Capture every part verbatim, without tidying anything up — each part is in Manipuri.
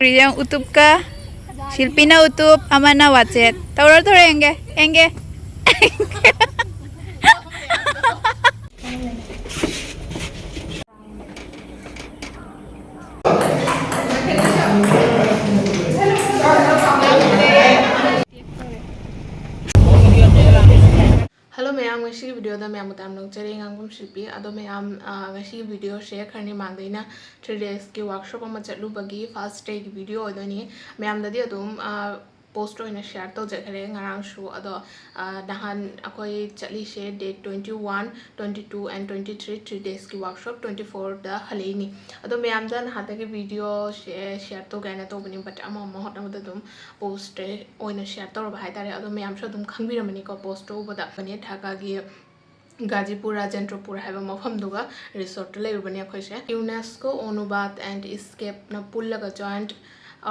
ꯄ꯭ꯔꯤꯌꯝ ꯎꯇꯨꯞꯀ, ꯁꯤꯜꯄꯤꯅ ꯎꯇꯨꯞ, ꯑꯃꯅ ꯋꯥꯆꯦꯠ꯫ ꯇꯧꯔꯣ, ꯇꯧꯔꯣ, ꯌꯦꯡꯒꯦ, ꯌꯦꯡꯒꯦ꯫ Hello ꯃꯌꯥꯝ, ꯉꯁꯤꯒꯤ videoꯗ ꯃꯌꯥꯝꯕꯨ ꯇꯥꯝꯅ ꯂꯧꯖꯔꯤ, ꯉꯥꯡꯐꯝ ꯁꯤꯜꯄꯤ꯫ ꯑꯗꯣ ꯃꯌꯥꯝ, ꯑ, ꯉꯁꯤꯒꯤ videoꯁꯦ ꯈꯔꯅꯤ ꯃꯥꯡꯗ ꯑꯩꯅ three daysꯀꯤ workshop ꯑꯃ ꯆꯠꯂꯨꯕꯒꯤ first dayꯒꯤ video ꯑꯣꯏꯗꯣꯏꯅꯤ꯫ ꯃꯌꯥꯝꯗꯗꯤ ꯑꯗꯨꯝ, ꯑ, post ꯑꯣꯏꯅ share ꯇꯧꯖꯈ꯭ꯔꯦ ꯉꯔꯥꯡꯁꯨ꯫ ꯑꯗꯣ, ꯑ, ꯅꯍꯥꯟ ꯑꯩꯈꯣꯏ ꯆꯠꯂꯤꯁꯦ date twenty one, twenty two and twenty three, three daysꯀꯤ workshop, twenty fourꯗ ꯍꯜꯂꯛꯏꯅꯤ꯫ ꯑꯗꯣ ꯃꯌꯥꯝꯗ ꯅꯍꯥꯟꯗꯒꯤ videoꯁꯦ share ꯇꯧꯒꯦ ꯍꯥꯏꯅ ꯇꯧꯕꯅꯤ, but ꯑꯃ ꯑꯃ ꯍꯣꯠꯅꯕꯗ ꯑꯗꯨꯝ post ꯑꯣꯏꯅ share ꯇꯧꯔꯕ ꯍꯥꯏꯇꯥꯔꯦ꯫ ꯑꯗꯣ ꯃꯌꯥꯝꯁꯨ ꯑꯗꯨꯝ ꯈꯪꯕꯤꯔꯝꯃꯅꯤꯀꯣ, post ꯎꯕꯗ꯫ ꯃꯅꯦ ꯙꯥꯀꯥꯒꯤ ꯒꯥꯖꯤꯄꯨꯔ ꯔꯥꯖꯦꯟꯗ꯭ꯔꯄꯨꯔ ꯍꯥꯏꯕ ꯃꯐꯝꯗꯨꯒ resortꯇ ꯂꯩꯔꯨꯕꯅꯦ ꯑꯩꯈꯣꯏꯁꯦ꯫ UNESCO, ONUBAT and ESCAPEꯅ ꯄꯨꯜꯂꯒ joint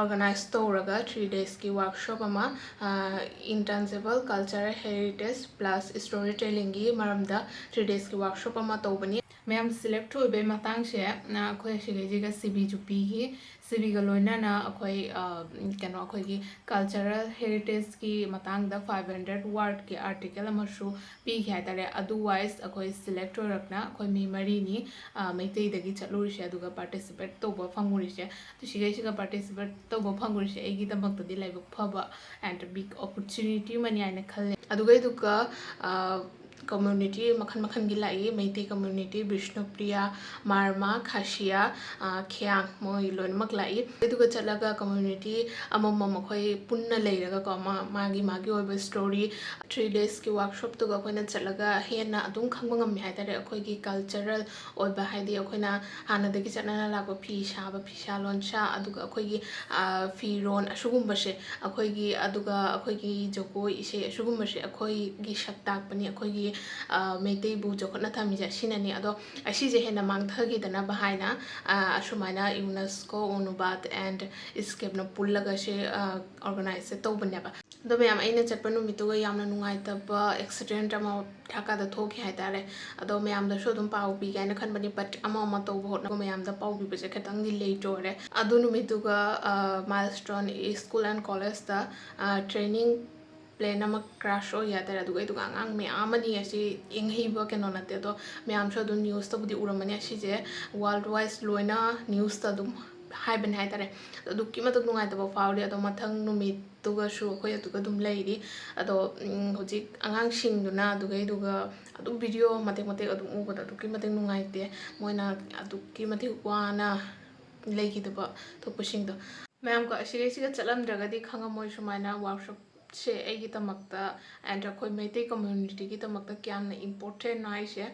organize ꯇꯧꯔꯒ three daysꯀꯤ workshop ꯑꯃ, ꯑ, intangible cultural heritage plus storytellingꯒꯤ ꯃꯔꯝꯗ three daysꯀꯤ workshop ꯑꯃ ꯇꯧꯕꯅꯤ꯫ ꯃꯌꯥꯝ select ꯑꯣꯏꯕꯒꯤ ꯃꯇꯥꯡꯁꯦ, ꯑ, ꯑꯩꯈꯣꯏ ꯁꯤꯒꯩꯁꯤꯒ ꯁꯤꯕꯤꯁꯨ ꯄꯤꯈꯤ꯫ ꯁꯤꯕꯤꯒ ꯂꯣꯏꯅꯅ ꯑꯩꯈꯣꯏ, ꯑ, ꯀꯩꯅꯣ, ꯑꯩꯈꯣꯏꯒꯤ cultural heritageꯀꯤ ꯃꯇꯥꯡꯗ five hundred wordꯀꯤ article ꯑꯃꯁꯨ ꯄꯤꯈꯤ ꯍꯥꯏꯇꯥꯔꯦ꯫ Otherwise ꯑꯩꯈꯣꯏ select ꯑꯣꯏꯔꯛꯅ ꯑꯩꯈꯣꯏ ꯃꯤ ꯃꯔꯤꯅꯤ, ꯑ, ꯃꯩꯇꯩꯗꯒꯤ ꯆꯠꯂꯨꯔꯤꯁꯦ, ꯑꯗꯨꯒ participate ꯇꯧꯕ ꯐꯪꯉꯨꯔꯤꯁꯦ꯫ ꯑꯗꯨ ꯁꯤꯒꯩꯁꯤꯒ participate ꯇꯧꯕ ꯐꯪꯉꯨꯔꯤꯁꯦ ꯑꯩꯒꯤꯗꯃꯛꯇꯗꯤ ꯂꯥꯏꯕꯛ ꯐꯕ and big opportunity ꯑꯃꯅꯤ ꯍꯥꯏꯅ ꯈꯜꯂꯦ꯫ ꯑꯗꯨꯒ, ꯑꯗꯨꯒ, ꯑ, community ꯃꯈꯜ ꯃꯈꯜꯒꯤ ꯂꯥꯛꯏ꯫ ꯃꯩꯇꯩ community, ꯕꯤꯁꯅꯨꯄ꯭ꯔꯤꯌꯥ, ꯃꯥꯔꯃꯥ, ꯈꯥꯁꯤꯌꯥ, ꯑ, ꯈꯦꯌꯥꯡ, ꯃꯣꯏ ꯂꯣꯏꯅꯃꯛ ꯂꯥꯛꯏ꯫ ꯑꯗꯨꯒ ꯆꯠꯂꯒ community ꯑꯃꯃꯝ ꯑꯩꯈꯣꯏ ꯄꯨꯟꯅ ꯂꯩꯔꯒꯀꯣ, ꯃꯥ-, ꯃꯥꯒꯤ, ꯃꯥꯒꯤ ꯑꯣꯏꯕ story, three daysꯀꯤ workshopꯇꯨꯒ ꯑꯩꯈꯣꯏꯅ ꯆꯠꯂꯒ ꯍꯦꯟꯅ ꯑꯗꯨꯝ ꯈꯪꯕ ꯉꯝꯃꯤ ꯍꯥꯏꯇꯥꯔꯦ꯫ ꯑꯩꯈꯣꯏꯒꯤ cultural ꯑꯣꯏꯕ, ꯍꯥꯏꯗꯤ ꯑꯩꯈꯣꯏꯅ ꯍꯥꯟꯅꯗꯒꯤ ꯆꯠꯅꯅ ꯂꯥꯛꯄ ꯐꯤ ꯁꯥꯕ, ꯐꯤꯁꯥ ꯂꯣꯟꯁꯥ, ꯑꯗꯨꯒ ꯑꯩꯈꯣꯏꯒꯤ, ꯑ, ꯐꯤꯔꯣꯟ ꯑꯁꯤꯒꯨꯝꯕꯁꯦ ꯑꯩꯈꯣꯏꯒꯤ, ꯑꯗꯨꯒ ꯑꯩꯈꯣꯏꯒꯤ ꯖꯒꯣꯏ, ꯏꯁꯩ ꯑꯁꯤꯒꯨꯝꯕꯁꯦ ꯑꯩꯈꯣꯏꯒꯤ ꯁꯛ ꯇꯥꯛꯄꯅꯤ, ꯑꯩꯈꯣꯏꯒꯤ, ꯑ, ꯃꯩꯇꯩꯕꯨ ꯆꯥꯎꯈꯠꯅ ꯊꯝꯃꯤꯁꯦ ꯑꯁꯤꯅꯅꯤ꯫ ꯑꯗꯣ ꯑꯁꯤꯁꯦ ꯍꯦꯟꯅ ꯃꯥꯡꯊꯈꯤꯗꯅꯕ ꯍꯥꯏꯅ, ꯑ, ꯑꯁꯨꯃꯥꯏꯅ UNESCO, ONUBAT and ESCAPEꯅ ꯄꯨꯜꯂꯒ ꯁꯦ, ꯑ, organizeꯁꯦ ꯇꯧꯕꯅꯦꯕ꯫ ꯑꯗꯣ ꯃꯌꯥꯝ, ꯑꯩꯅ ꯆꯠꯄ ꯅꯨꯃꯤꯠꯇꯨꯒ ꯌꯥꯝꯅ ꯅꯨꯡꯉꯥꯏꯇꯕ ꯑꯦꯛꯁꯤꯗꯦꯟꯠ ꯑꯃ ꯊꯥꯀꯥꯗ ꯊꯣꯛꯈꯤ ꯍꯥꯏꯇꯥꯔꯦ꯫ ꯑꯗꯣ ꯃꯌꯥꯝꯗꯁꯨ ꯑꯗꯨꯝ ꯄꯥꯎ ꯄꯤꯒꯦ ꯍꯥꯏꯅ ꯈꯟꯕꯅꯤ, ꯕꯠ ꯑꯃ ꯑꯃ ꯇꯧꯕ ꯍꯣꯠꯅꯕ ꯃꯌꯥꯝꯗ ꯄꯥꯎ ꯄꯤꯕꯁꯦ ꯈꯤꯇꯪꯗꯤ ꯂꯦꯠ ꯑꯣꯏꯔꯦ꯫ ꯑꯗꯨ ꯅꯨꯃꯤꯠꯇꯨꯒ ꯃꯥꯏꯜꯁ꯭ꯇꯣꯟ ꯁ꯭ꯀꯨꯜ ꯑꯦꯟ ꯀꯣꯂꯦꯖꯇ ꯇ꯭ꯔꯦꯅꯤꯡ ꯄ꯭ꯂꯦꯟ ꯑꯃ ꯀ꯭ꯔꯥꯁ ꯑꯣꯏ ꯍꯥꯏꯇꯥꯔꯦ꯫ ꯑꯗꯨꯒ ꯑꯗꯨꯒ ꯑꯉꯥꯡ ꯃꯌꯥꯝ ꯑꯃꯅꯤ, ꯑꯁꯤ ꯌꯦꯡꯍꯩꯕ ꯀꯩꯅꯣ ꯅꯠꯇꯦ꯫ ꯑꯗꯣ ꯃꯌꯥꯝꯁꯨ ꯑꯗꯨꯝ ꯅ꯭ꯌꯨꯁꯇꯕꯨꯗꯤ ꯎꯔꯝꯃꯅꯤ, ꯑꯁꯤꯁꯦ ꯋꯥꯔꯜꯗ ꯋꯥꯏꯁ ꯂꯣꯏꯅ ꯅ꯭ꯌꯨꯁꯇ ꯑꯗꯨꯝ ꯍꯥꯏꯕꯅꯦ ꯍꯥꯏꯇꯥꯔꯦ꯫ ꯑꯗꯨꯛꯀꯤ ꯃꯇꯤꯛ ꯅꯨꯡꯉꯥꯏꯇꯕ ꯐꯥꯎꯔꯤ꯫ ꯑꯗꯣ ꯃꯊꯪ ꯅꯨꯃꯤꯠꯇꯨꯒꯁꯨ ꯑꯩꯈꯣꯏ ꯑꯗꯨꯒ ꯑꯗꯨꯝ ꯂꯩꯔꯤ꯫ ꯑꯗꯣ ꯎꯝ, ꯍꯧꯖꯤꯛ ꯑꯉꯥꯡꯁꯤꯡꯗꯨꯅ ꯑꯗꯨꯒꯩꯗꯨꯒ ꯑꯗꯨꯝ ꯚꯤꯗꯤꯑꯣ ꯃꯇꯦꯛ ꯃꯇꯦꯛ ꯑꯗꯨꯝ ꯎꯕꯗ ꯑꯗꯨꯛꯀꯤ ꯃꯇꯤꯛ ꯅꯨꯡꯉꯥꯏꯇꯦ꯫ ꯃꯣꯏꯅ ꯑꯗꯨꯛꯀꯤ ꯃꯇꯤꯛ ꯋꯥꯅ ꯂꯩꯈꯤꯗꯕ ꯊꯣꯛꯄꯁꯤꯡꯗꯣ꯫ ꯃꯌꯥꯝꯀꯣ, ꯑꯁꯤꯒꯩꯁꯤꯒ ꯆꯠꯂꯝꯗ꯭ꯔꯒꯗꯤ ꯈꯪꯉꯝꯃꯣꯏ ꯁꯨꯃꯥꯏꯅ ꯋꯥꯔꯛꯁꯣꯞꯁꯦ ꯑꯩꯒꯤꯗꯃꯛꯇ and ꯑꯩꯈꯣꯏ ꯃꯩꯇꯩ ꯀꯝꯃ꯭ꯌꯨꯅꯤꯇꯤꯒꯤꯗꯃꯛꯇ ꯀꯌꯥꯝꯅ ꯏꯝꯄꯣꯔꯇꯦꯟꯅꯣ ꯍꯥꯏꯁꯦ꯫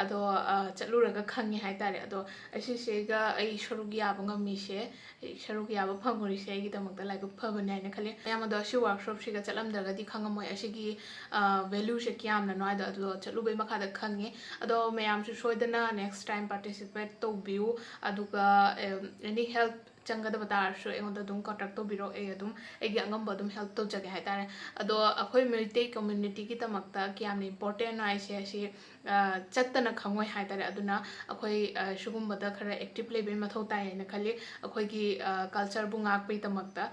ꯑꯗꯣ ꯑ, ꯆꯠꯂꯨꯔꯒ ꯈꯪꯉꯦ ꯍꯥꯏꯇꯥꯔꯦ꯫ ꯑꯗꯣ ꯑꯁꯤꯁꯤꯒ ꯑꯩ ꯁꯔꯨꯛ ꯌꯥꯕ ꯉꯝꯃꯤꯁꯦ, ꯑꯩ ꯁꯔꯨꯛ ꯌꯥꯕ ꯐꯪꯉꯨꯔꯤꯁꯦ ꯑꯩꯒꯤꯗꯃꯛꯇ ꯂꯥꯏꯕꯛ ꯐꯕꯅꯦ ꯍꯥꯏꯅ ꯈꯜꯂꯤ꯫ ꯃꯌꯥꯝ ꯑꯗꯣ ꯑꯁꯤ ꯋꯥꯔꯛꯁꯣꯞꯁꯤꯒ ꯆꯠꯂꯝꯗ꯭ꯔꯒꯗꯤ ꯈꯪꯉꯝꯃꯣꯏ ꯑꯁꯤꯒꯤ ꯚꯦꯂꯨꯁꯦ ꯀꯌꯥꯝꯅꯅꯣ ꯍꯥꯏꯗꯣ꯫ ꯑꯗꯣ ꯆꯠꯂꯨꯕꯩ ꯃꯈꯥꯗ ꯈꯪꯉꯦ꯫ ꯑꯗꯣ ꯃꯌꯥꯝꯁꯨ ꯁꯣꯏꯗꯅ ꯅꯦꯛꯁ ꯇꯥꯏꯝ ꯄꯥꯔꯇꯤꯁꯤꯄꯦꯠ ꯇꯧꯕꯤꯌꯨ꯫ ꯑꯗꯨꯒ ꯑꯦꯅꯤ ꯍꯦꯜꯞ ꯆꯪꯒꯗꯕ ꯇꯥꯔꯁꯨ ꯑꯩꯉꯣꯟꯗ ꯑꯗꯨꯝ ꯀꯣꯟꯇꯦꯛ ꯇꯧꯕꯤꯔꯣ꯫ ꯑꯩ ꯑꯗꯨꯝ ꯑꯩꯒꯤ ꯑꯉꯝꯕ ꯑꯗꯨꯝ ꯍꯦꯜꯞ ꯇꯧꯖꯒꯦ ꯍꯥꯏꯇꯥꯔꯦ꯫ ꯑꯗꯣ ꯑꯩꯈꯣꯏ ꯃꯩꯇꯩ ꯀꯝꯃ꯭ꯌꯨꯅꯤꯇꯤꯒꯤꯗꯃꯛꯇ ꯀꯌꯥꯝꯅ ꯏꯝꯄꯣꯔꯇꯦꯟ ꯍꯥꯏꯁꯦ ꯑꯁꯤ, ꯑ, ꯆꯠꯇꯅ ꯈꯪꯉꯣꯏ ꯍꯥꯏꯇꯥꯔꯦ꯫ ꯑꯗꯨꯅ ꯑꯩꯈꯣꯏ, ꯑ, ꯁꯤꯒꯨꯝꯕꯗ ꯈꯔ ꯑꯦꯛꯇꯤꯞ ꯂꯩꯕꯩ ꯃꯊꯧ ꯇꯥꯏ ꯍꯥꯏꯅ ꯈꯜꯂꯤ꯫ ꯑꯩꯈꯣꯏꯒꯤ, ꯑ, ꯀꯜꯆꯔꯕꯨ ꯉꯥꯛꯄꯒꯤꯗꯃꯛꯇ꯫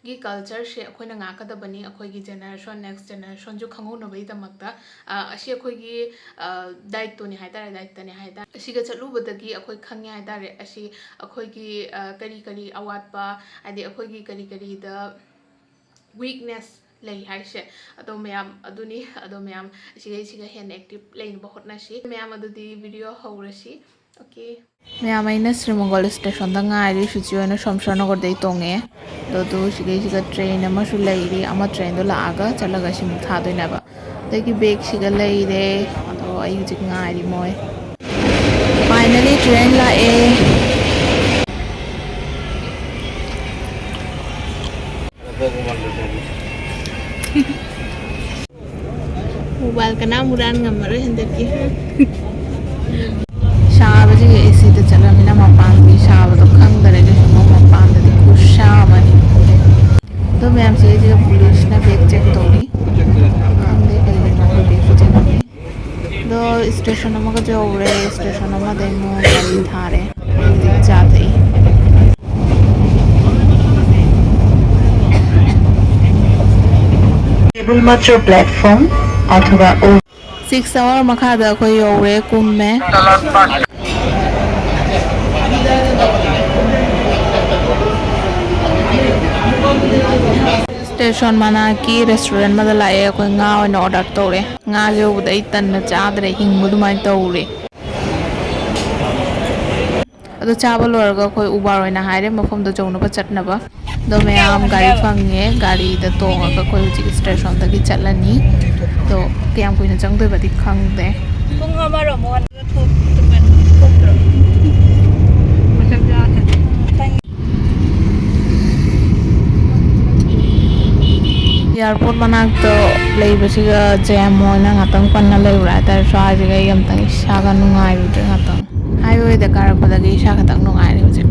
ꯒꯤ ꯀꯜꯆꯔꯁꯦ ꯑꯩꯈꯣꯏꯅ ꯉꯥꯛꯀꯗꯕꯅꯤ, ꯑꯩꯈꯣꯏꯒꯤ ꯖꯦꯅꯦꯔꯦꯁꯟ, ꯅꯦꯛꯁ ꯖꯦꯅꯦꯔꯦꯁꯟꯁꯨ ꯈꯪꯍꯧꯅꯕꯒꯤꯗꯃꯛꯇ꯫ ꯑ, ꯑꯁꯤ ꯑꯩꯈꯣꯏꯒꯤ, ꯑ, ꯗꯥꯏꯠꯇꯣꯅꯤ ꯍꯥꯏꯇꯥꯔꯦ, ꯗꯥꯏꯠꯇꯅꯤ ꯍꯥꯏꯇꯥꯔꯦ꯫ ꯑꯁꯤꯒ ꯆꯠꯂꯨꯕꯗꯒꯤ ꯑꯩꯈꯣꯏ ꯈꯪꯉꯦ ꯍꯥꯏꯇꯥꯔꯦ꯫ ꯑꯁꯤ ꯑꯩꯈꯣꯏꯒꯤ, ꯑ, ꯀꯔꯤ ꯀꯔꯤ ꯑꯋꯥꯠꯄ, ꯍꯥꯏꯗꯤ ꯑꯩꯈꯣꯏꯒꯤ ꯀꯔꯤ ꯀꯔꯤꯗ ꯋꯤꯛꯅꯦꯁ ꯂꯩ ꯍꯥꯏꯁꯦ꯫ ꯑꯗꯣ ꯃꯌꯥꯝ ꯑꯗꯨꯅꯤ꯫ ꯑꯗꯣ ꯃꯌꯥꯝ ꯑꯁꯤꯒꯩꯁꯤꯒ ꯍꯦꯟꯅ ꯑꯦꯛꯇꯤꯞ ꯂꯩꯅꯕ ꯍꯣꯠꯅꯁꯤ꯫ ꯃꯌꯥꯝ ꯑꯗꯨꯗꯤ ꯚꯤꯗꯤꯑꯣ ꯍꯧꯔꯁꯤ꯫ ꯑꯣꯀꯦ꯫ ꯃꯌꯥꯝ, ꯑꯩꯅ ꯁ꯭ꯔꯤꯃꯪꯒꯣꯜ ꯁ꯭ꯇꯦꯁꯟꯗ ꯉꯥꯏꯔꯤ꯫ ꯁꯨꯆꯤ ꯍꯣꯏꯅ ꯁꯣꯝꯁꯔꯅꯒꯔꯗꯩ ꯇꯣꯡꯉꯛꯑꯦ꯫ ꯑꯗꯣ ꯑꯗꯨ ꯁꯤꯒꯩꯁꯤꯒ ꯇ꯭ꯔꯦꯟ ꯑꯃꯁꯨ ꯂꯩꯔꯤ, ꯑꯃ ꯇ꯭ꯔꯦꯟꯗꯣ ꯂꯥꯛꯑꯒ ꯆꯠꯂꯒ ꯁꯤꯃꯨꯛ ꯊꯥꯗꯣꯏꯅꯦꯕ꯫ ꯑꯗꯒꯤ ꯕꯦꯒꯁꯤꯒ ꯂꯩꯔꯦ꯫ ꯑꯗꯣ ꯑꯩ ꯍꯧꯖꯤꯛ ꯉꯥꯏꯔꯤ ꯃꯣꯏ꯫ ꯐꯥꯏꯅꯦꯂꯤ ꯇ꯭ꯔꯦꯟ ꯂꯥꯛꯑꯦ꯫ ꯃꯣꯕꯥꯏꯜ ꯀꯅꯥꯝ ꯍꯨꯔꯥꯟ ꯉꯝꯃꯔꯣꯏ ꯍꯟꯗꯛꯀꯤ꯫ ꯁꯥꯕꯁꯤꯒ ꯑꯦ ꯁꯤꯗ ꯆꯠꯂꯃꯤꯅ ꯃꯄꯥꯟꯒꯤ ꯁꯥꯕꯗꯣ ꯈꯪꯗꯔꯦ ꯀꯩꯁꯨ꯫ ꯃꯄꯥꯟꯗꯗꯤ ꯈꯨꯠꯁꯥ ꯑꯃꯅꯤ꯫ ꯑꯗꯣ ꯃꯌꯥꯝꯁꯦ ꯑꯩꯁꯤꯒ ꯄꯨꯂꯤꯁꯅ ꯕꯦꯛ ꯁ꯭ꯇꯦꯁꯟ ꯑꯃꯒ ꯌꯧꯔꯦ꯫ ꯁ꯭ꯇꯦꯁꯟ ꯑꯃꯗꯩ ꯑꯃꯨꯛ ꯒꯥꯔꯤ ꯊꯥꯔꯦ꯫ ꯍꯧꯖꯤꯛ ꯆꯥ ꯊꯛꯏ꯫ Table macho platform ꯑꯊꯕ ꯑꯣ꯫ ꯁꯤꯛꯁ ꯑꯋꯥꯔ ꯃꯈꯥꯗ ꯑꯩꯈꯣꯏ ꯌꯧꯔꯦ, ꯀꯨꯝꯃꯦ꯫ ꯁ꯭ꯇꯦꯁꯟ ꯃꯅꯥꯛꯀꯤ ꯔꯦꯁꯇꯨꯔꯦꯟ ꯑꯃꯗ ꯂꯥꯛꯑꯦ꯫ ꯑꯩꯈꯣꯏ ꯉꯥ ꯑꯣꯏꯅ ꯑꯣꯔꯗꯔ ꯇꯧꯔꯦ꯫ ꯉꯥꯁꯦ ꯎꯕꯗ ꯑꯩ ꯇꯟꯅ ꯆꯥꯗ꯭ꯔꯦ, ꯍꯤꯡꯕ ꯑꯗꯨꯃꯥꯏꯅ ꯇꯧꯔꯦ꯫ ꯑꯗꯣ ꯆꯥꯕ ꯂꯣꯏꯔꯒ ꯑꯩꯈꯣꯏ ꯎꯕꯥꯔ ꯑꯣꯏꯅ ꯍꯥꯏꯔꯦ, ꯃꯐꯝꯗꯣ ꯌꯧꯅꯕ ꯆꯠꯅꯕ꯫ ꯑꯗꯣ ꯃꯌꯥꯝ ꯒꯥꯔꯤ ꯐꯪꯉꯦ, ꯒꯥꯔꯤꯗ ꯇꯣꯡꯉꯒ ꯑꯩꯈꯣꯏ ꯍꯧꯖꯤꯛ ꯁ꯭ꯇꯦꯁꯟꯗꯒꯤ ꯆꯠꯂꯅꯤ꯫ ꯑꯗꯣ ꯀꯌꯥꯝ ꯀꯨꯏꯅ ꯆꯪꯗꯣꯏꯕꯗꯤ ꯈꯪꯗꯦ꯫ ꯄꯨꯡ ꯑꯃꯔꯣꯃꯨꯛ ꯊꯣꯛꯇ꯭ꯔꯣ? ꯑꯦꯌꯥꯔꯄꯣꯔꯠ ꯃꯅꯥꯛꯇ ꯂꯩꯕꯁꯤꯒ ꯖꯦꯝ ꯑꯣꯏꯅ ꯉꯥꯛꯇꯪ ꯄꯟꯅ ꯂꯩꯔꯨꯔꯦ ꯍꯥꯏꯇꯥꯔꯦ꯫ ꯁ꯭ꯋꯥꯏꯁꯤꯒ ꯑꯩ ꯑꯝꯇꯪ ꯏꯁꯥꯒ ꯅꯨꯡꯉꯥꯏꯔꯨꯗ꯭ꯔꯦ ꯉꯥꯛꯇꯪ꯫ ꯍꯥꯏꯋꯦꯗ ꯀꯥꯔꯛꯄꯗꯒꯤ ꯏꯁꯥ ꯈꯛꯇꯪ ꯅꯨꯡꯉꯥꯏꯔꯦ ꯍꯧꯖꯤꯛ꯫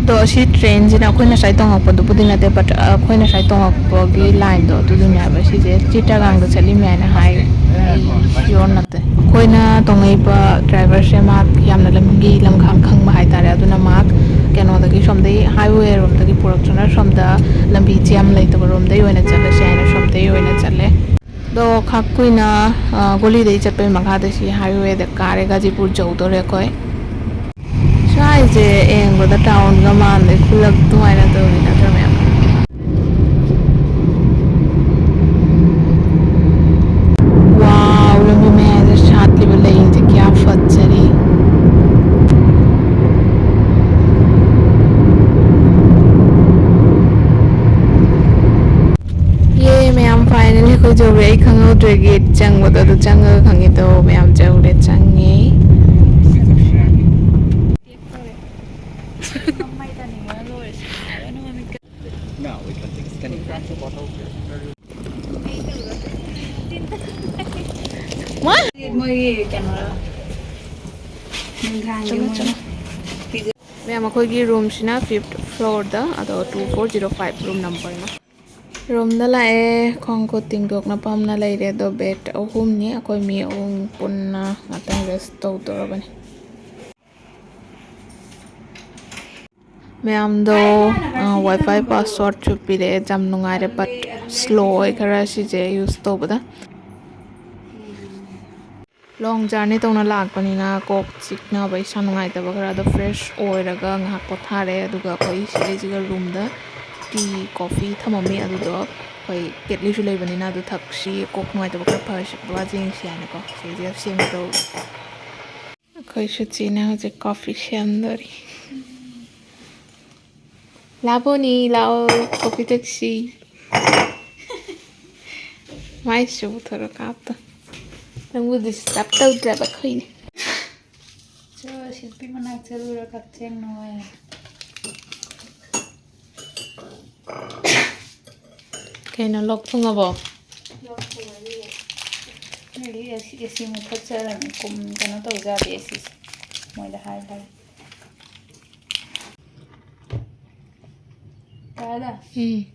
ꯑꯗꯣ ꯑꯁꯤ ꯇ꯭ꯔꯦꯟꯁꯤꯅ ꯑꯩꯈꯣꯏ ꯉꯁꯥꯏ ꯇꯣꯡꯉꯛꯄꯗꯨꯕꯨꯗꯤ ꯅꯠꯇꯦ, but ꯑꯩꯈꯣꯏ ꯉꯁꯥꯏ ꯇꯣꯡꯉꯛꯄꯒꯤ ꯂꯥꯏꯟꯗꯣ ꯑꯗꯨꯗꯨꯅꯦ ꯍꯥꯏꯕ꯫ ꯁꯤꯁꯦ ꯆꯤꯇꯥꯒꯥꯡꯗ ꯆꯠꯂꯤꯃꯦ ꯍꯥꯏꯅ ꯍꯥꯏ꯫ ꯑꯩ ꯁꯤꯌꯣꯔ ꯅꯠꯇꯦ꯫ ꯑꯩꯈꯣꯏꯅ ꯇꯣꯡꯉꯛꯏꯕ ꯗ꯭ꯔꯥꯏꯚꯔꯁꯦ ꯃꯥ ꯌꯥꯝꯅ ꯂꯝꯒꯤ ꯂꯝꯈꯥꯡ ꯈꯪꯕ ꯍꯥꯏꯇꯥꯔꯦ꯫ ꯑꯗꯨꯅ ꯃꯥ ꯀꯩꯅꯣꯗꯒꯤ, ꯁꯣꯝꯗꯒꯤ ꯍꯥꯏꯋꯦ ꯔꯣꯝꯗꯒꯤ ꯄꯨꯔꯛꯇꯨꯅ ꯁꯣꯝꯗ ꯂꯝꯕꯤ ꯖꯦꯝ ꯂꯩꯇꯕ ꯔꯣꯝꯗꯩ ꯑꯣꯏꯅ ꯆꯠꯂꯁꯦ ꯍꯥꯏꯅ ꯁꯣꯝꯗꯩ ꯑꯣꯏꯅ ꯆꯠꯂꯦ꯫ ꯑꯗꯣ ꯈꯥꯛ ꯀꯨꯏꯅ, ꯑ, ꯒꯣꯂꯤꯗꯒꯤ ꯆꯠꯄꯩ ꯃꯈꯥꯗ ꯁꯤ ꯍꯥꯏꯋꯦꯗ ꯀꯥꯔꯦ, ꯒꯥꯖꯤꯄꯨꯔ ꯌꯧꯗꯣꯔꯦ ꯑꯩꯈꯣꯏ꯫ ꯁ꯭ꯋꯥꯏꯁꯦ ꯌꯦꯡꯕꯗ ꯇꯥꯎꯟꯒ ꯃꯥꯟꯗꯦ, ꯈꯨꯜꯂꯛ ꯑꯗꯨꯃꯥꯏꯅ ꯇꯧꯋꯤ ꯅꯠꯇ꯭ꯔꯥ ꯃꯌꯥꯝ? ꯋꯥꯎ, ꯂꯝꯕꯤ ꯃꯌꯥꯏꯗ ꯁꯥꯠꯂꯤꯕ ꯂꯩꯁꯦ ꯀꯌꯥ ꯐꯖꯔꯤ꯫ ꯌꯦ ꯃꯌꯥꯝ, finally ꯑꯩꯈꯣꯏ ꯌꯧꯔꯦ꯫ ꯑꯩ ꯈꯪꯍꯧꯗ꯭ꯔꯦ, ꯒꯦꯠ ꯆꯪꯕꯗꯣ ꯑꯗꯨ ꯆꯪꯉꯒ ꯈꯪꯉꯦ꯫ ꯑꯗꯣ ꯃꯌꯥꯝ ꯌꯧꯔꯦ, ꯆꯪꯉꯦ꯫ ꯃꯣꯏꯒꯤ ꯀꯩꯅꯣ, ꯅꯨꯡꯗꯥꯡꯒꯤ ꯃꯣꯏꯅ ꯃꯌꯥꯝ, ꯑꯩꯈꯣꯏꯒꯤ ꯔꯨꯝꯁꯤꯅ ꯐꯤꯐꯠ ꯐ꯭ꯂꯣꯔꯗ, ꯑꯗꯣ two four zero five room ꯅꯝꯕꯔꯅ꯫ ꯔꯨꯝꯗ ꯂꯥꯛꯑꯦ, ꯈꯣꯡ ꯈꯨꯠ ꯇꯤꯡꯊꯣꯛꯅ ꯐꯝꯅ ꯂꯩꯔꯦ꯫ ꯑꯗꯣ ꯕꯦꯠ ꯑꯍꯨꯝꯅꯤ, ꯑꯩꯈꯣꯏ ꯃꯤ ꯑꯍꯨꯝ ꯄꯨꯟꯅ ꯉꯥꯛꯇꯪ ꯔꯦꯁ ꯇꯧꯗꯣꯔꯕꯅꯤ꯫ ꯃꯌꯥꯝꯗꯣ ꯋꯥꯏ ꯐꯥꯏ ꯄꯥꯁꯋꯥꯔꯗꯁꯨ ꯄꯤꯔꯛꯑꯦ, ꯌꯥꯝ ꯅꯨꯡꯉꯥꯏꯔꯦ꯫ ꯕꯠ ꯁ꯭ꯂꯣ ꯑꯣꯏ ꯈꯔ ꯁꯤꯁꯦ ꯌꯨꯁ ꯇꯧꯕꯗ꯫ ꯂꯣꯡ ꯖꯔꯅꯤ ꯇꯧꯅ ꯂꯥꯛꯄꯅꯤꯅ ꯀꯣꯛ ꯆꯤꯛꯅꯕ, ꯏꯁꯥ ꯅꯨꯡꯉꯥꯏꯇꯕ ꯈꯔ, ꯑꯗꯣ ꯐ꯭ꯔꯦꯁ ꯑꯣꯏꯔꯒ ꯉꯥꯏꯍꯥꯛ ꯄꯣꯊꯥꯔꯦ꯫ ꯑꯗꯨꯒ ꯑꯩꯈꯣꯏ ꯁꯤꯗꯩꯁꯤꯒ ꯔꯨꯝꯗ ꯇꯤ ꯀꯣꯐꯤ ꯊꯝꯃꯝꯃꯤ, ꯑꯗꯨꯗꯣ ꯑꯩꯈꯣꯏ ꯀꯦꯠꯂꯤꯁꯨ ꯂꯩꯕꯅꯤꯅ ꯑꯗꯨ ꯊꯛꯁꯤ, ꯀꯣꯛ ꯅꯨꯡꯉꯥꯏꯇꯕ ꯈꯔ ꯐꯔꯁꯤ, ꯕꯕꯥ ꯌꯦꯡꯁꯤ ꯍꯥꯏꯅꯀꯣ ꯁꯤꯗꯩꯁꯤꯗ ꯁꯦꯝꯒꯦ ꯇꯧꯔꯤ꯫ ꯑꯩꯈꯣꯏ ꯁꯨꯆꯤꯅ ꯍꯧꯖꯤꯛ ꯀꯣꯐꯤ ꯁꯦꯝꯗꯣꯔꯤ꯫ ꯂꯥꯕꯣꯅꯤ, ꯂꯥꯛꯑꯣ, ꯀꯣꯐꯤ ꯊꯛꯁꯤ꯫ ꯃꯥꯏꯁꯨ ꯄꯨꯊꯣꯔꯣ ꯀꯥꯞꯇ꯫ ꯅꯪꯕꯨ ꯗꯤꯁꯇꯔꯕ ꯇꯧꯗ꯭ꯔꯕ ꯑꯩꯈꯣꯏꯅ꯫ ꯆꯣ, ꯁꯤꯜꯄꯤ ꯃꯅꯥꯛ ꯆꯠꯂꯨꯔꯣ, ꯀꯛꯆꯦꯡ ꯅꯣꯏ꯫ ꯀꯩꯅꯣ, ꯂꯣꯛ ꯊꯨꯡꯉꯕꯣ? ꯂꯣꯛ ꯊꯨꯡꯉꯗꯤ ꯑꯩꯗꯤ ꯑꯦ ꯁꯤ, ꯑꯦ ꯁꯤ ꯃꯨꯊꯠꯆꯔꯅꯤ꯫ ꯀꯨꯝ-, ꯀꯩꯅꯣ ꯇꯧꯖꯥꯗꯦ ꯑꯦ ꯁꯤꯁꯦ꯫ ꯃꯣꯏꯗ ꯍꯥꯏ ꯍꯥꯏ꯫ ꯌꯥꯔꯦꯗ? ꯎꯝ꯫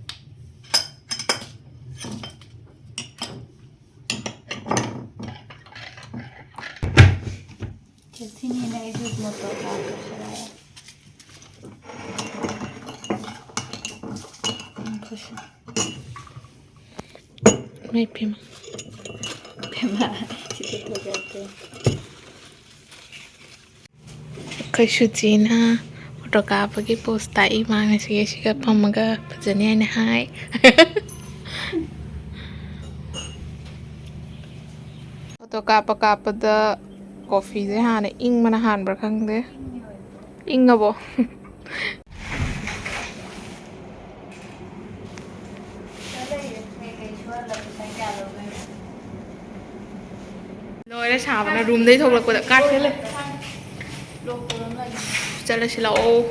ꯆꯠꯊꯤꯅꯦꯅ ꯑꯩꯁꯨ ꯃꯣꯇꯣꯔ ꯀꯥꯞꯄꯁꯤꯔꯥ? ꯎꯝ, ꯈꯨꯠꯁꯤ꯫ ꯏꯃꯥꯏ ꯄꯦꯝꯃ꯫ ꯄꯦꯝꯃ, ꯁꯤꯗꯤ ꯐꯖꯗꯦ꯫ ꯑꯩꯈꯣꯏ ꯁꯨꯆꯤꯅ ꯐꯣꯇꯣ ꯀꯥꯞꯄꯒꯤ ꯄꯣꯁ ꯇꯥꯛꯏ꯫ ꯃꯥ ꯉꯁꯤ ꯑꯁꯤꯒ ꯐꯝꯃꯒ ꯐꯖꯅꯤ ꯍꯥꯏꯅ ꯍꯥꯏ꯫ ꯐꯣꯇꯣ ꯀꯥꯞꯄ ꯀꯥꯞꯄꯗ ꯀꯣꯐꯤꯁꯦ ꯍꯥꯟꯅ ꯏꯪꯕꯅ ꯍꯥꯟꯕ꯭ꯔꯥ ꯈꯪꯗꯦ꯫ ꯏꯪꯉꯕꯣ? ꯂꯣꯏꯔꯦ ꯁꯥꯕꯅ, ꯔꯨꯝꯗꯩ ꯊꯣꯛꯂꯛꯄꯗ ꯀꯥꯔꯁꯦ ꯂꯩ꯫ ꯆꯠꯂꯁꯤ ꯂꯥꯛꯑꯣ꯫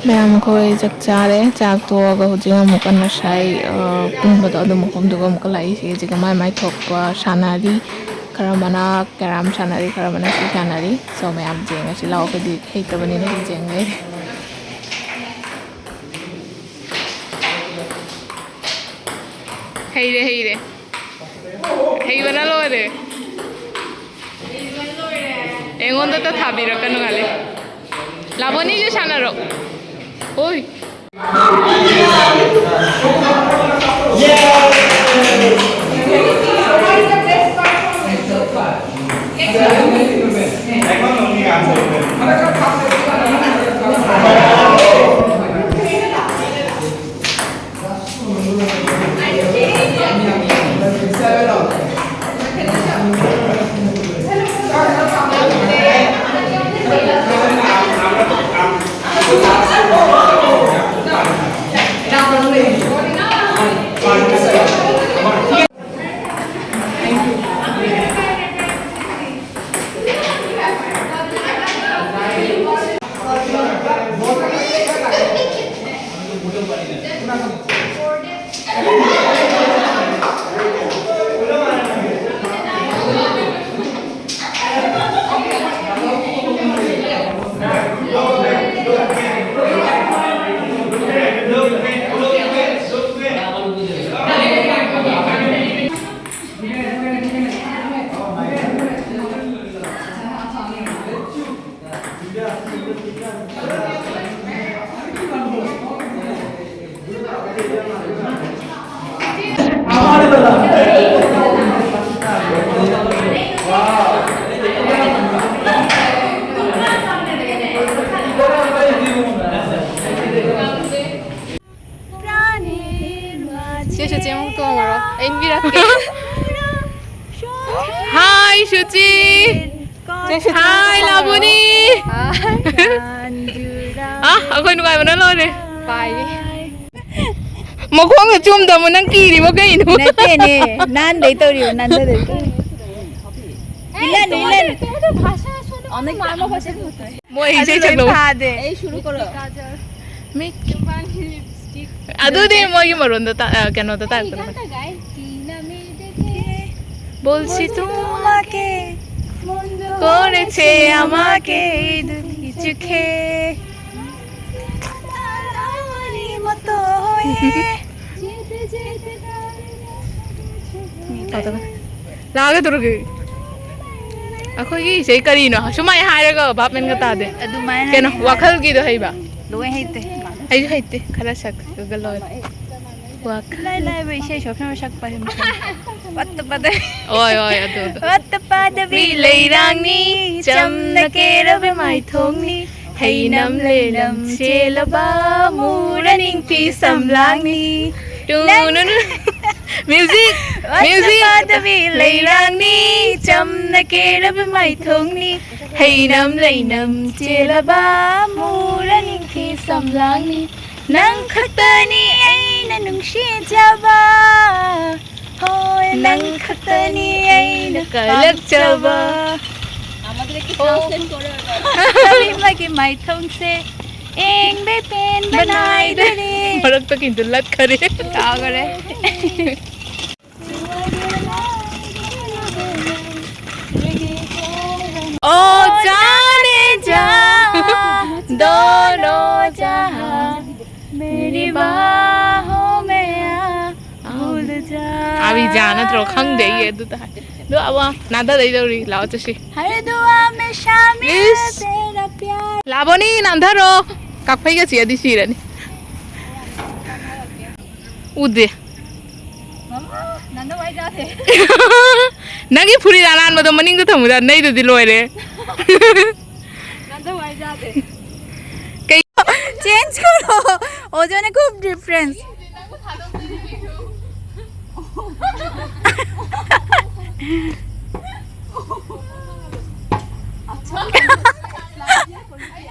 ꯃꯌꯥꯝ ꯑꯩꯈꯣꯏ ꯆꯥꯛ ꯆꯥꯔꯦ꯫ ꯆꯥꯛ ꯇꯣꯛꯑꯒ ꯍꯧꯖꯤꯛ ꯑꯃꯨꯛꯀ ꯉꯁꯥꯏ, ꯑ, ꯄꯨꯟꯕꯗꯣ ꯑꯗꯨ ꯃꯐꯝꯗꯨꯒ ꯑꯃꯨꯛꯀ ꯂꯥꯛꯏ꯫ ꯁꯤꯁꯤꯒ ꯃꯥꯏ ꯃꯥꯏ ꯊꯣꯛꯄ ꯁꯥꯟꯅꯔꯤ꯫ ꯈꯔ ꯑꯃꯅ ꯀꯦꯔꯥꯝ ꯁꯥꯟꯅꯔꯤ, ꯈꯔ ꯑꯃꯅ ꯁꯤ ꯁꯥꯟꯅꯔꯤ꯫ So, ꯃꯌꯥꯝ ꯌꯦꯡꯉꯁꯤ ꯂꯥꯛꯑꯣ, ꯑꯩꯈꯣꯏꯗꯤ ꯍꯩꯇꯕꯅꯤꯅ ꯁꯤ ꯌꯦꯡ ꯂꯩꯔꯦ꯫ ꯍꯩꯔꯦ, ꯍꯩꯔꯦ꯫ ꯍꯩꯕꯅ ꯂꯣꯏꯔꯦ꯫ ꯑꯩꯉꯣꯟꯗꯇ ꯊꯥꯕꯤꯔꯛꯀꯅꯨ ꯉꯥꯂꯦ꯫ ꯂꯥꯕꯣꯅꯤꯁꯨ ꯁꯥꯟꯅꯔꯣ꯫ ꯑꯣꯏ꯫ ꯁꯦ, ꯁꯨꯆꯤ ꯑꯃꯨꯛ ꯇꯣꯡꯉꯨꯔꯣ꯫ ꯑꯩ ꯏꯟꯕꯤꯔꯛꯀꯦ꯫ ꯍꯥꯏ, ꯁꯨꯆꯤ꯫ ꯍꯥꯏ, ꯂꯥꯕꯨꯅꯤ꯫ ꯑ, ꯑꯩꯈꯣꯏ ꯅꯨꯡꯉꯥꯏꯕꯅ ꯂꯣꯏꯔꯦ꯫ ꯄꯥꯏꯔꯤ꯫ ꯃꯈꯣꯡꯗ ꯆꯨꯝꯗꯕ ꯅꯪ ꯀꯤꯔꯤꯕ ꯀꯩꯅꯣ? ꯅꯠꯇꯦꯅꯦ, ꯅꯥꯟꯗꯩ ꯇꯧꯔꯤꯕ, ꯅꯥꯟꯗꯗꯩ ꯇꯧꯔꯤꯕ꯫ ꯏꯂꯟ, ꯏꯂꯟ꯫ ꯃꯣꯏ ꯑꯗꯨ ꯏꯁꯩ ꯂꯣꯏ ꯁꯛꯂꯛꯑꯣ꯫ ꯐꯥꯗꯦ꯫ ꯑꯩ ꯁꯨꯔꯨ ꯀꯧꯔꯣ꯫ ꯃꯤꯠ ꯑꯗꯨꯗꯤ ꯃꯣꯏꯒꯤ ꯃꯔꯣꯟꯗ ꯇꯥ- ꯑ, ꯀꯩꯅꯣꯗ ꯇꯥꯔꯛꯄꯗꯣ꯫ ꯕꯣꯜꯁꯤ ꯇꯨꯃꯥꯀꯦ ꯀꯣꯔꯦꯁꯦ ꯑꯃꯥꯀꯦ ꯏꯗꯨ ꯏꯆꯨꯈꯦ꯫ ꯂꯥꯛꯑꯒ ꯇꯧꯔꯒꯦ꯫ ꯑꯩꯈꯣꯏꯒꯤ ꯏꯁꯩ ꯀꯔꯤꯅꯣ ꯁꯨꯃꯥꯏꯅ ꯍꯥꯏꯔꯒ ꯚꯥꯞ ꯃꯦꯟꯒ ꯇꯥꯗꯦ꯫ ꯑꯗꯨꯃꯥꯏꯅ ꯀꯩꯅꯣ ꯍꯥꯏ- ꯋꯥꯈꯜꯒꯤꯗꯣ ꯍꯩꯕ? ꯂꯣꯏ ꯍꯩꯇꯦ꯫ ꯑꯩꯁꯨ ꯍꯩꯇꯦ, ꯈꯔ ꯁꯛꯑꯒ ꯂꯣꯏꯔꯦ꯫ ꯋꯥꯈꯜ ꯏꯂꯥꯏ ꯂꯥꯏꯕ ꯏꯁꯩ ꯁꯣꯛꯅꯕ ꯁꯛꯄ ꯍꯩꯕ ꯃꯁꯥꯅ꯫ ꯄꯠꯇ ꯄꯠꯇ꯫ ꯍꯣꯏ ꯍꯣꯏ ꯑꯗꯨ ꯑꯗꯨ꯫ ꯄꯠꯇ ꯄꯥꯗꯕꯤ ꯂꯩꯔꯥꯡꯅꯤ, ꯆꯝꯅ ꯀꯦꯔꯕ ꯃꯥꯏꯊꯣꯡꯅꯤ, ꯍꯩꯅꯝ ꯂꯩꯅꯝ ꯆꯦꯜꯂꯕ ꯃꯨꯔ ꯅꯤꯡꯊꯤ ꯁꯝꯂꯥꯡꯅꯤ꯫ ꯇꯨꯅꯨꯅꯨ꯫ ꯃ꯭ꯌꯨꯖꯤꯛ! ꯃ꯭ꯌꯨꯖꯤꯛ! ꯄꯥꯗꯕꯤ ꯂꯩꯔꯥꯡꯅꯤ, ꯆꯝꯅ ꯀꯦꯔꯕ ꯃꯥꯏꯊꯣꯡꯅꯤ, ꯍꯩꯅꯝ ꯂꯩꯅꯝ ꯆꯦꯜꯂꯕ ꯃꯨꯔ ꯅꯤꯡꯊꯤ ꯁꯝꯂꯥꯡꯅꯤ꯫ ꯅꯪ ꯈꯛꯇꯅꯤ ꯑꯩꯅ ꯅꯨꯡꯁꯤꯖꯕ, ꯍꯣꯏ, ꯅꯪ ꯈꯛꯇꯅꯤ ꯑꯩꯅ ꯀꯜꯂꯛꯆꯕ꯫ ꯀꯔꯤꯃꯒꯤ ꯃꯥꯏꯊꯣꯡꯁꯦ ꯌꯦꯡꯕꯩ ꯄꯦꯟꯕ ꯅꯥꯏꯗꯔꯦ꯫ ꯃꯔꯛꯇ ꯀꯤꯟꯗꯨ ꯂꯠꯈꯔꯦ꯫ ꯇꯥꯈꯔꯦ꯫ ओ जाने जा दोनों जहां मेरी बाहों में आ भूल जा। ꯑꯥꯕꯤ ꯖꯥ ꯅꯠꯇ꯭ꯔꯣ? ꯈꯪꯗꯦ ꯑꯩ ꯑꯗꯨꯗ ꯍꯥꯏ꯫ ꯑꯗꯣ ꯑꯋꯥ ꯅꯥꯗ ꯂꯩꯗꯧꯔꯤ꯫ ꯂꯥꯛꯑꯣ ꯆꯠꯁꯤ꯫ हर दुआ में शामिल तेरा प्यार। ꯂꯥꯕꯣꯅꯤ ꯅꯥꯟꯊꯔꯣ꯫ ꯀꯥꯛꯐꯩꯒ ꯆꯤꯛꯑꯗꯤ ꯁꯤꯔꯅꯤ꯫ ꯎꯗꯦ꯫ ꯅꯪꯒꯤ ꯐꯨꯔꯤꯠ ꯑꯅꯥꯟꯕꯗꯣ ꯃꯅꯤꯡꯗ ꯊꯝꯃꯨꯗ ꯅꯩꯗꯨꯗꯤ ꯂꯣꯏꯔꯦ꯫ ꯀꯩ चेंज करो। ओजो ने खूब डिफरेंस।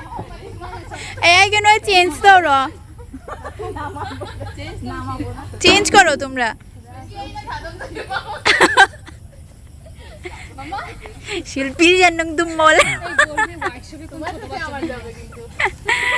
ए आई के नो चेंज तो रो। चेंज करो तुमरा। শিল্পীর যেন একদম মল।